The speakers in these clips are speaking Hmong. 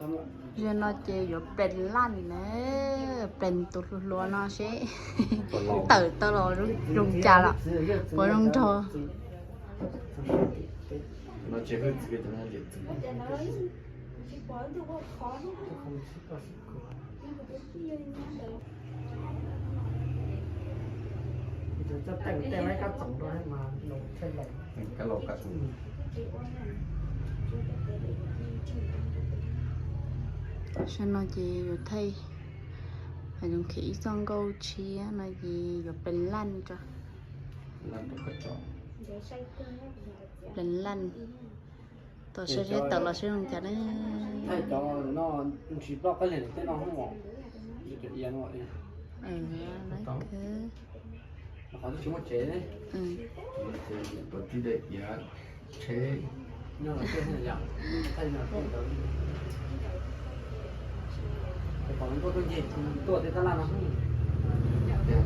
Zaum no ces yuav pleev laj na, pleev tus hluas hluas no seb tawm tau los zoo cas lawm, puas zoo nrog. Zaum no ces yuav thaij, yuav khev ib txoj nkauj tshiab no ces yuav pleev laj rau. Pleev laj, tos saib seb tawm los seb zoo cas ne.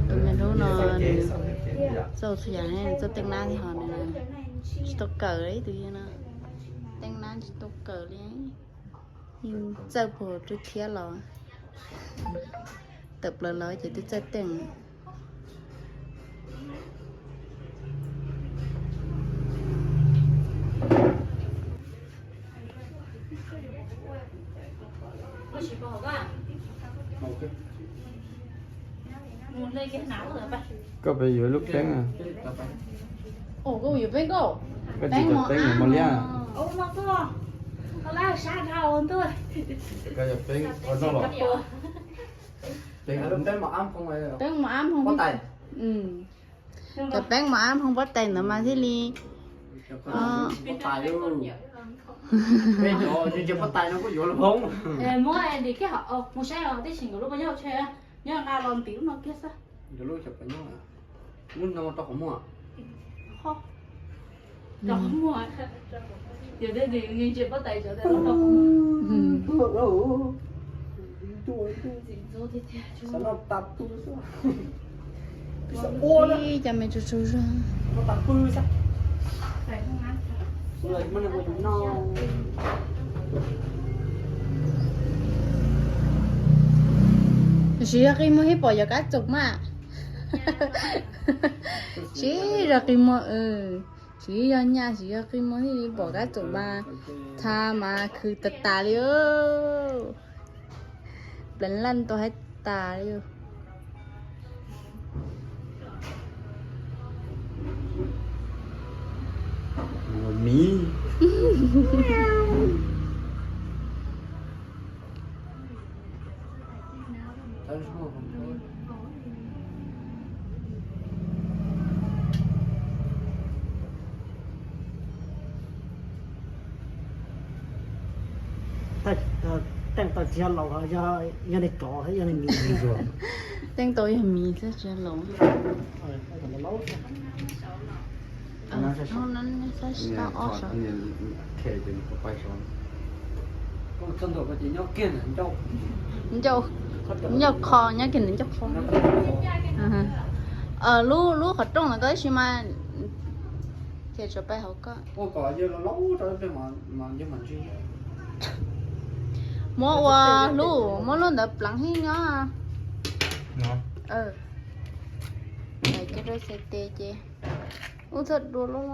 Tus me hlub no nws txawj txhua yam, txawj teej nab thiab ho nws tsis tau kawm li ib tus yawg no, teej nab tsis tau kawm li. Yeej txawj puag pem thiab los, tawm plaws los ces twb txawj teej. Koj puas yuav lub peeb? Koj yuav peeb nkauj? Koj tsis tau peeb mos liab. Koj yuav peeb noj los? Peeb mos ab, cov peeb mos ab hoo pob tais ntawd mas thiaj li. Muab dim kiag mus saib os, tib si nkawd lub pob nyob hauv tsheb, nyob nqa los ntim lub no kiag xwb. Ib cov me tsaug tsaug zog. Tsis yog qi muag thiab pom cov kab txoom mas. Tsis yog qi muag, tsis yog nyaj, tsis yog qi muag thiaj li pom kab txoom mas, tha mas khwv tas tas li. Pleev laj tau hais tas li. Miv. Teej tau tsis yog laus, yog neeg tsov, yog neeg miv. Teej tau yog miv xwb tsis yog laus. Ncauj kho, nyob kiag ntawm ncauj kho. Lub, lub qhov rooj ntawd koj ib si mas, ces tsam pais hauv koj. Muab ua lub, muab lub ntawd pleev hib nyob. Ces rau xais tes ces, ub, txhob dua lub.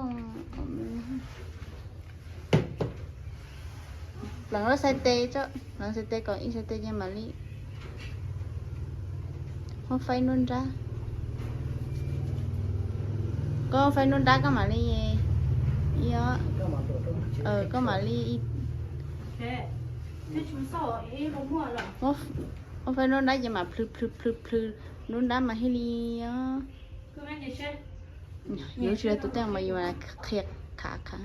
Pleev lub xais tes, pleev xais tes kom ib xais tes ces mam li muab faib nruab nrab. Koj faib nruab nrab koj mam li, koj mam li, muab faib nruab nrab ces mam plhws plhws plhws plhws nruab nrab mas thiaj li. Yuav tsis yog tus teej mas yus qhia khav khav.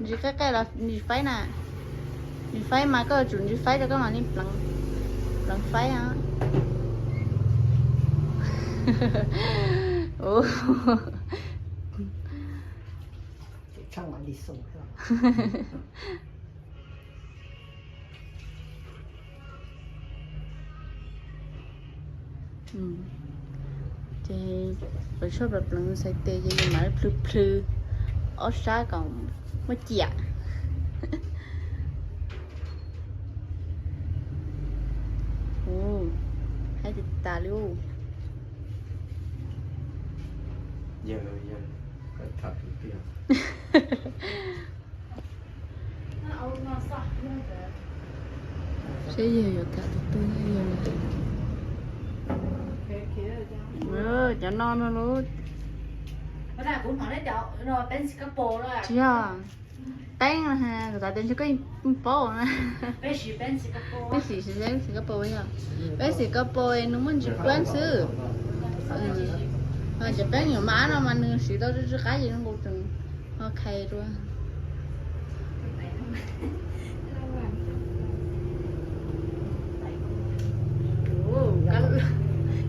Ntsis qej qej los ntsis faib na. Ntsis faib mas koj yuav tsum ntsis faib rau koj mam li pleev faib. Ces lawv tshuaj pleev pleev xais tes ces yus mam li plhws plhws ob sab kom muaj ciam. Ua, haib tas tas li. Yawg, yawg, koj tham tus twg? Saib yawg yuav tham tus twg yawg. Cov no no lub. Tsis yog, Peeb, kuv xav tias ntshe koj yeej paub na. Peb siv Singapore yog, peb Singapore nws muaj ntsis Peeb xwb. Cov Peeb yuav mas no mas nws siv tau tsw tsw qab ces zoo nkaus tseem ho khai dua.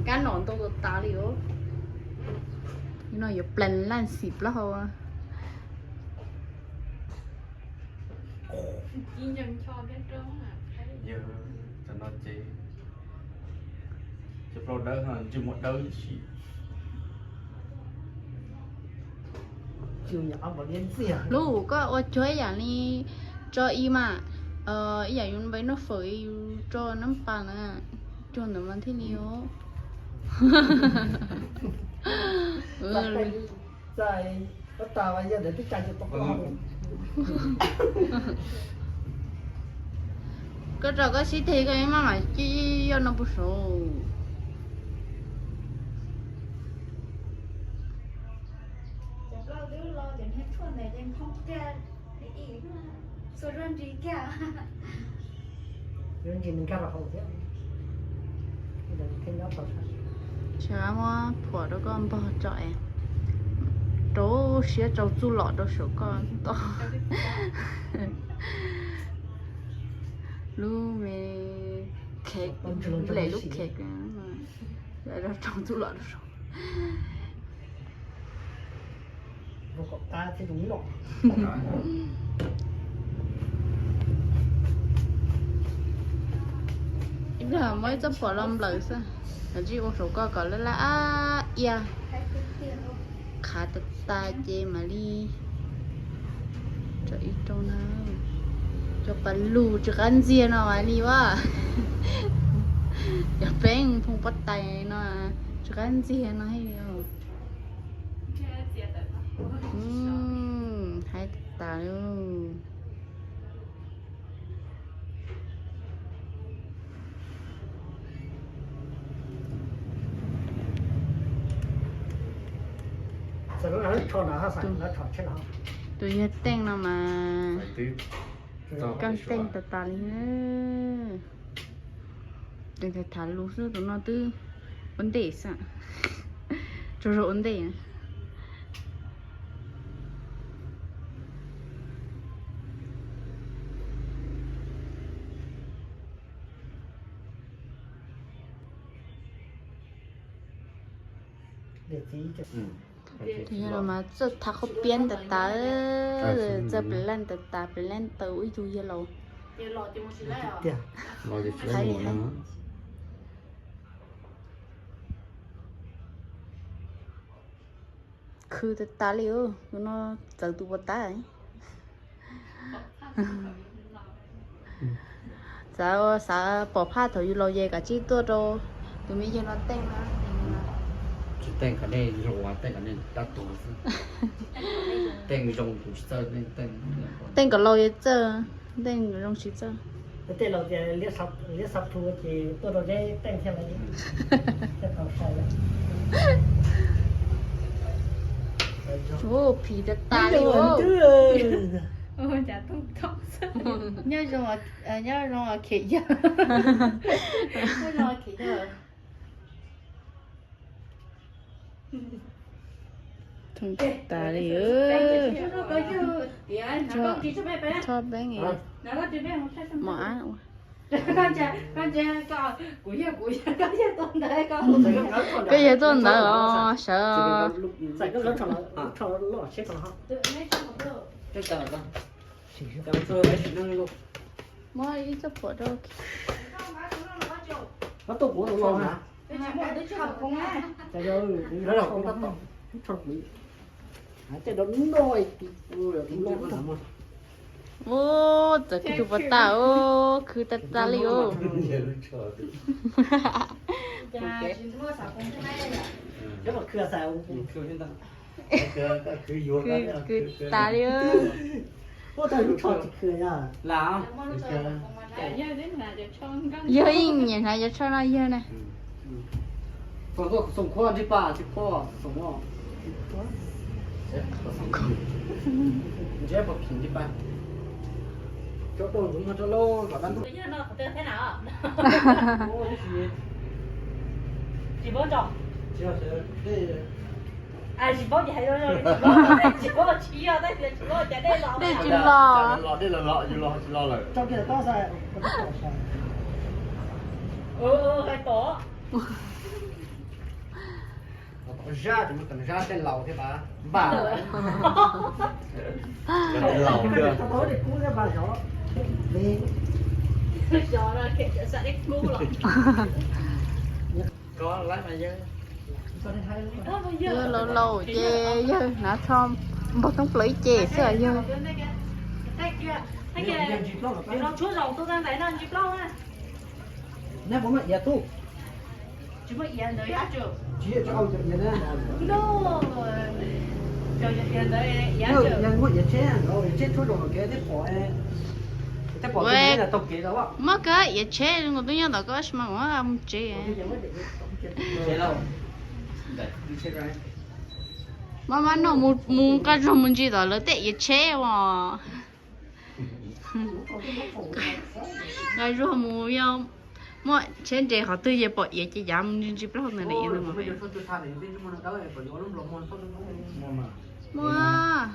Kab nom ntau tas tas li os. No yuav plan laj xim plaub hau. Yawg, tam no ces cov plaub dawb, ntsej muag dawb ib si. Lub, koj ua cuag ib yam li tso i mas, ib yam yus npaj noj fawm yus tso nab pas na, cuag ntawd mas thiaj li os. Koj tso koj sib teg koj maj mam coj no puag saud. Tsis muab phuam rau koj npog tso es rau siab rau txuj lom rau saum koj tod. Lub me khev, lem lub khev, rau txuj lom rau saum. Ib pliag muab ib txoj phuam los nplawm xwb, kav tsij ua saum koj kom laj laj ia. Qhav tas tas ces mam li tso ib rau na. Cov pas lug tsw qab ntxiag no mas li ua. Cov peeb phoo pob tais no tsw qab ntxiag no thiaj li. Haib tas li. Tus yawg Teej no mas kaj teej tas tas li. Tseem tham lus xwb, tus no twb ua ntej xwb. Tsaug zog ua ntej. Tus yawg no mas txawj thav qhaub piab tas tas, txawj pes laj tas tas, pes laj tau ib tug yawg laus. Khwv tas tas li, tus no txawv tus puas tas. Xav, xav pom phaj thaum yus laus ces kav tsij tuaj rau tus me yawg no teej na. Tsis teej kom nej zoo, teej kom nej dab tuag xwb. Teej zoo kuv tsis txawj, teej kom laus ces txawj, teej zoo tsis txawj. Tej laus tias liab xab plhu ces tuaj rau zeb teej thiab lawm. Phim tas tas li. Nyob zoo, nyob zoo khiav yawg. Nyob zoo khiav yawg. Thooj tas li. Tso peeb mos ab ua. Koj yawg tuaj ntawd os, sawv. Muab ib txoj phuam rau. Ub, txawm khwv tus puas tag, ub, khwv tag tag li ub. Khwv, khwv tas li. Yawg yeej nyiam hnav cov tsho no yawg na. Dej tsis los. Zab, zab tej laus thiab pab npaj. Yawg laus laus ces yawg hnav tsho npog thoob plaws ib ce xwb yawg. Muaj iav tub. Tsis muaj iav ntawd, tsis muaj iav ntawd, iav tsheb, iav tsheb tshuab zoo kev thiab pom, thiab pom tau kev tau. Muab koj iav tsheb nkaus twb nyob ntawm koj tab sis mas kuv mus tsev. Maj maj noj mus nqa zog mus ntsis tom lawv tej iav tsheb os. Nqa zog mus yog muaj tsheb nres qhov twg ces pom iav ces yav mus ntsis ntsis plaub ntawm iav ntawd. Muaj.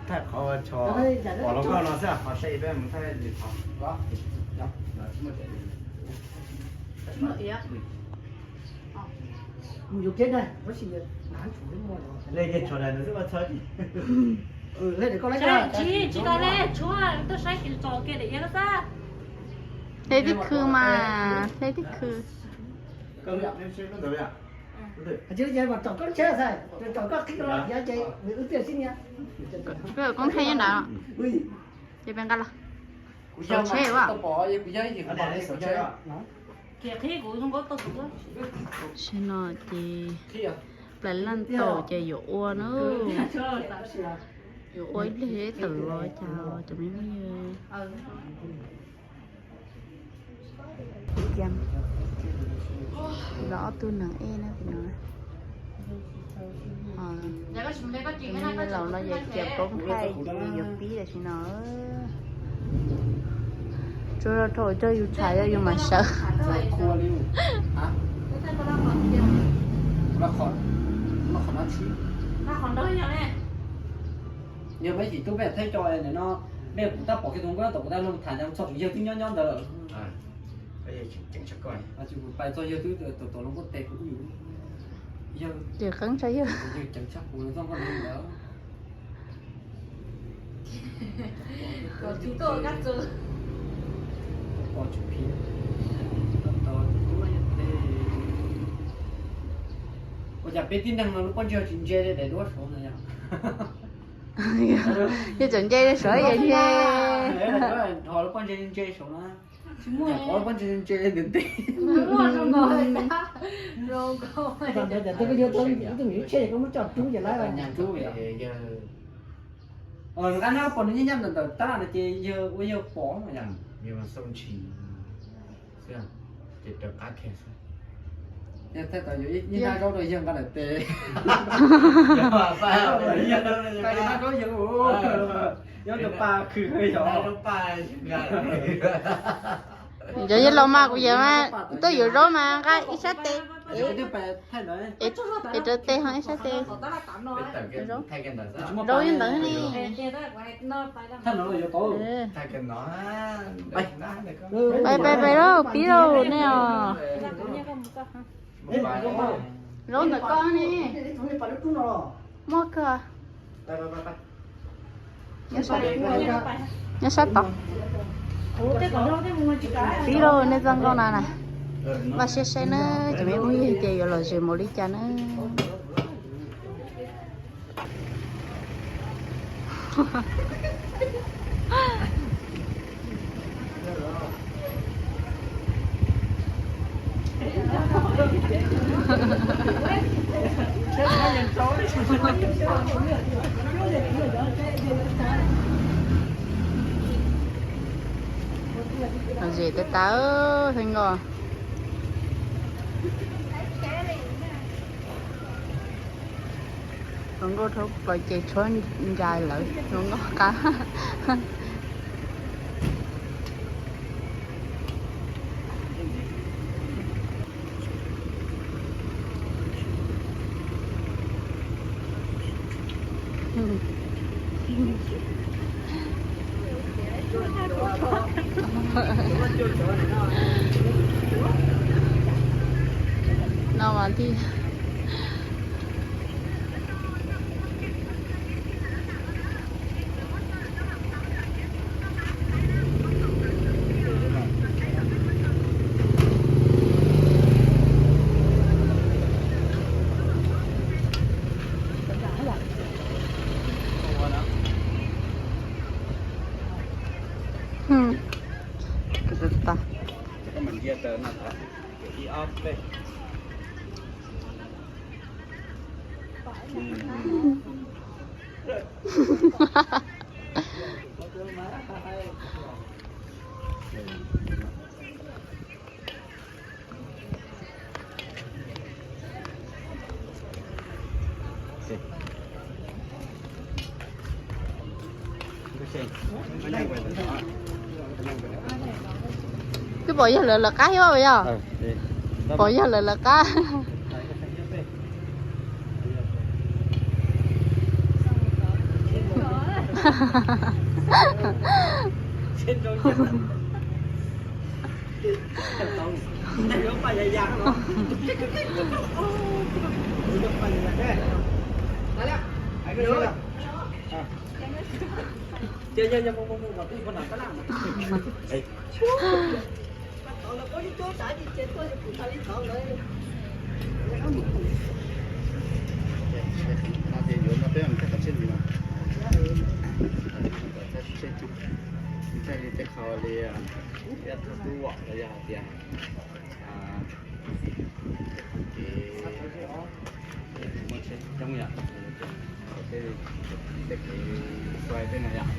Thaij qhov tsho pom los koj no xwb, qhov saib peb mus thaij li qhov. Mus yuav kiag na, tab sis lej kiag tsho dais ntawd xwb ua txhawb. Tsis tau le, tshuab tuaj saib tsis tso kiag daim iav koj xab. Hle tib khw mas, hle tib khw. Koj koob thaij nyob nrad, ces peb nqa los. Saum tsheb as. Tam sim no ces plaws laj tau ces yuav ua na. Yuav ua ib pliag tawm los cas cov me phooj ywg. Los ob tug neeg ej na tim no. Cov me laus no ces khiav koob thaij ces yuav pib tam sim no. Tsuas rau coj yus tshav yog yus mam sawv. Yog peb tsis tub peb thaij cov ntawm no, nej kuv tab pom kiag tus nkauj tom kuv tab lug tham ces txog tus yawg twb nyob nyob ntawd lawm. Pais txog yawg twb tom tom lub nkuaj tes kuv ub yus. Ces qeeb tshaj yawg. Yawg ceev tshaj kuv txoj nkauj ntawd. Ua cas peb tib neeg no lub pob ntseg tsis ntse li daim duab saud no yom? Yog tseem ntse li saud yog ntse. Dhos lub pob ntseg ntse saud na. Lub pob ntseg ntse li ntev ntev. Rub ces lawv nqa no pom nws nyiam nyiam ntawm tab no ces yawg ua yawg pom no yom. Ces rov qab kiag xwb. Yog thaij tau yog ib nab zaub rau yawg nqa lawm tes. Nab zaub yawg, nyob rau pa khw yog. Cov yawg laus mas kuv yawm mas tuaj yuav zaub mas nqa ib sab tes. Es rau tes ho ib sab tes. Zoo li ntawd ne. Pais pais pais lauj, pib lauj nej os. Zaub ntawm koj ne. Muaj kawg. Nyob sab tod. Pib lauj nej txoj nkauj no na. Npaj siab saib na, cov me phooj ywg tias yuav lom zem npaum li cas na. Lom zem tas tas, hwj nkauj. Hluas nkauj rhaub plaws ces tshuav ntsais lawm, hluas nkauj qab. No mas thiaj. Twb pom yog lawv lawv qab thiab yog? Pom yog lawv lawv qab. Tej qho li, ib tug tub vom los yog hais tias kev muaj tsheb coob yom, tej kev fais tej no yom.